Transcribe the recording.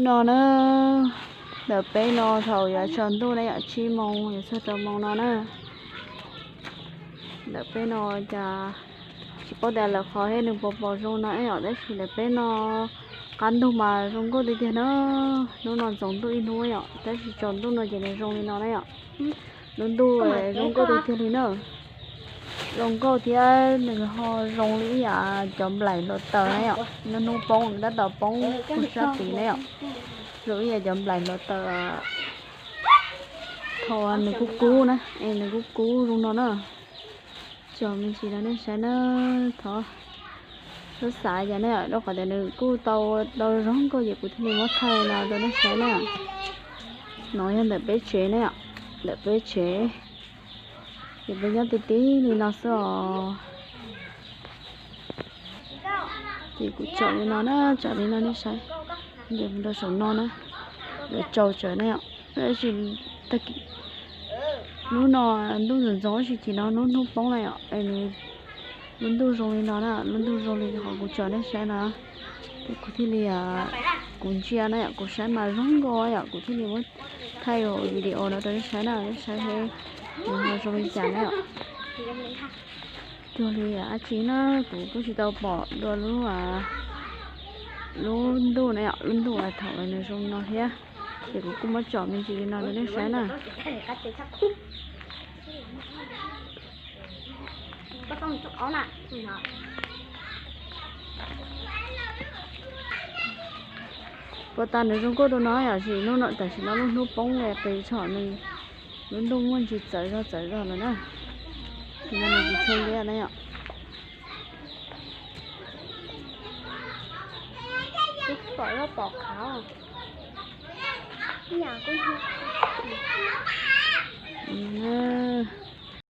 No na, ntawm peb no thaum yuav tsaus ntuj na yom, tsib moos yuav txog rau moos no na. Ntawm peb no cas tsis paub tias lawv qhov thiab nws puas pom zoo no yom, tab sis ntawm peb no qab ntug mas zoo nkauj tiag tiag na. Hnub no ntxoov ntuj ib hnub yom, tab sis tsaus ntuj no ces nws zoo li no na yom. Lub ntuj zoo nkauj tiag tiag li na. Zoo nkauj thiab nws ho zoo li ib yam cov nplaim hluav taws na yom, nws hnub poob nws tab tom poob puag sab tid na yom. Zoo ib yam cov nplaim hluav taws thaum nws kub kub na, es nws kub kub zoo no na. Tso me ntsis rau nej saib na, thov xav xav cas na, rau qhov tias nws kuj tau tau zoo nkauj ces kuv thiaj li muab thaij no rau nej saib na. No yog ntawm peb tsev na, ntawm peb tsev ces peb nyob ti ti li no xwb os. Ces kuv tsom li no na, tsom li no nej saib, ces mus rau saum no na, lawv tsaus tsawv na yom. Tab sis tag kis hnub no ntuj ntxoov ntxoov tab sis chim no hnub hnub poob na yom, es nws lub ntuj zoo li no na, lub ntuj zoo li qhov kuv tsom nej saib no. Ces kuv thiaj li, kuv ntsia na yom, kuv saib mas zoo nkauj yom, kuv thiaj li muab thaij video no rau nej saib na, nej saib seb nws ho zoo li cas na yom. Cuag li dab tsi na, kuv kuj tsis tau pom dua lub, lub ntuj na yom, lub ntuj uas thaum nws zoo no thiab. Ces kuv kuj muab tsom me ntsis li no rau nej saib na. Puas tas nws zoo nkauj dua no yom, sim hnub no tam sim no lub hnub poob qis tshom nws, lub ntuj muaj ntsis txawv zog txawv zog lawm na. Sim no nws tsis tshua liab na yom. Pom, pom qhav.